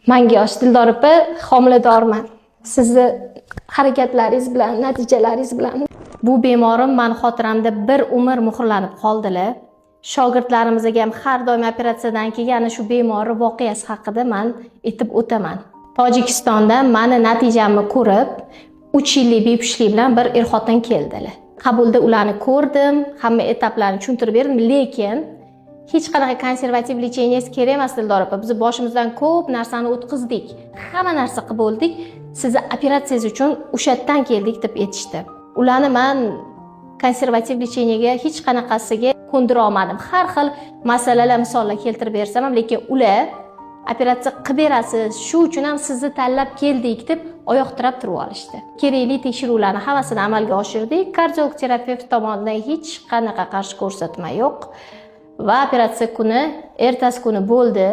Manga yosh Dildor opa, homiladorman. Sizni harakatlaringiz bilan, natijalaringiz bilan. Bu bemorim mani xotiramda bir umr muhrlanib qoldilar. Shogirdlarimizga ham har doim operatsiyadan keyin ana shu bemorni voqeasi haqida man aytib o'taman. Tojikistonda mani natijamni ko'rib, 3 yillik bepushtlik bilan bir er-xotin keldilar. Qabulda ularni ko'rdim, hamma etaplarni tushuntirib berdim, lekin hech qanaqa konservativ лечение si kerak emas, Dildor opa. Biz boshimizdan ko'p narsani o'tkazdik. Hamma narsa qilib bo'ldik. Sizni operatsiyangiz uchun o'sha yerdan keldik, deb aytishdi. Ularni man konservativ лечение ga hech qanaqasiga ko'ndira olmadim. Har xil masalalar, misollar keltirib bersam ham, lekin ular operatsiya qilib berasiz, shu uchun ham sizni tanlab keldik, deb oyoq tirab turib olishdi. Kerakli tekshiruvlarni hammasini amalga oshirdik. Kardiolog terapevt tomonidan hech qanaqa qarshi ko'rsatma yo'q. Va operatsiya kuni ertasi kuni bo'ldi.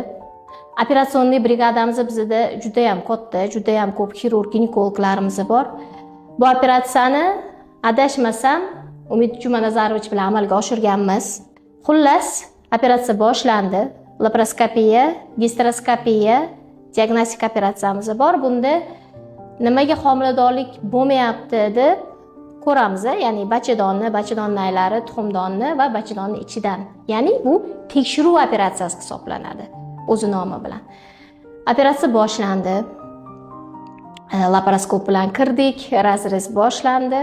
Операционный brigadamiz bizda juda ham katta, juda ham ko'p xirurg, ginekologlarimiz bor. Bu operatsiyani, adashmasam, Umid Jumanazarovich bilan amalga oshirganmiz. Xullas, operatsiya boshlandi. Laparoskopiya, gisteroskopiya, diagnostik operatsiyamiz bor. Bunda nimaga homiladorlik bo'lmayapti deb ko'ramiz, ya'ni bachadonni, bachadon naylari, tuxumdonni va bachadonni ichidan. Ya'ni bu tekshiruv operatsiyasi hisoblanadi o'zi nomi bilan. Operatsiya boshlandi. Laparoskop bilan kirdik, разрез boshlandi.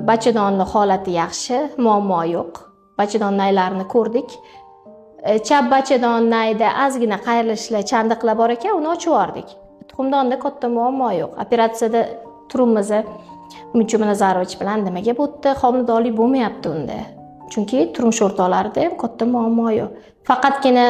Bachadonni holati yaxshi, muammo yo'q. Bachadon naylarini ko'rdik. Chap bachadon nayda ozgina qayrilishlar, chandiqlar bor ekan, uni ochib yubordik. Tuxumdonda katta muammo yo'q. Operatsiyada turibmiz Umid Jumanazarovich bilan, nimaga bu yerda homiladorlik bo'lmayapti unda? Chunki turmush o'rtoqlarida ham katta muammo yo'q. Faqatgina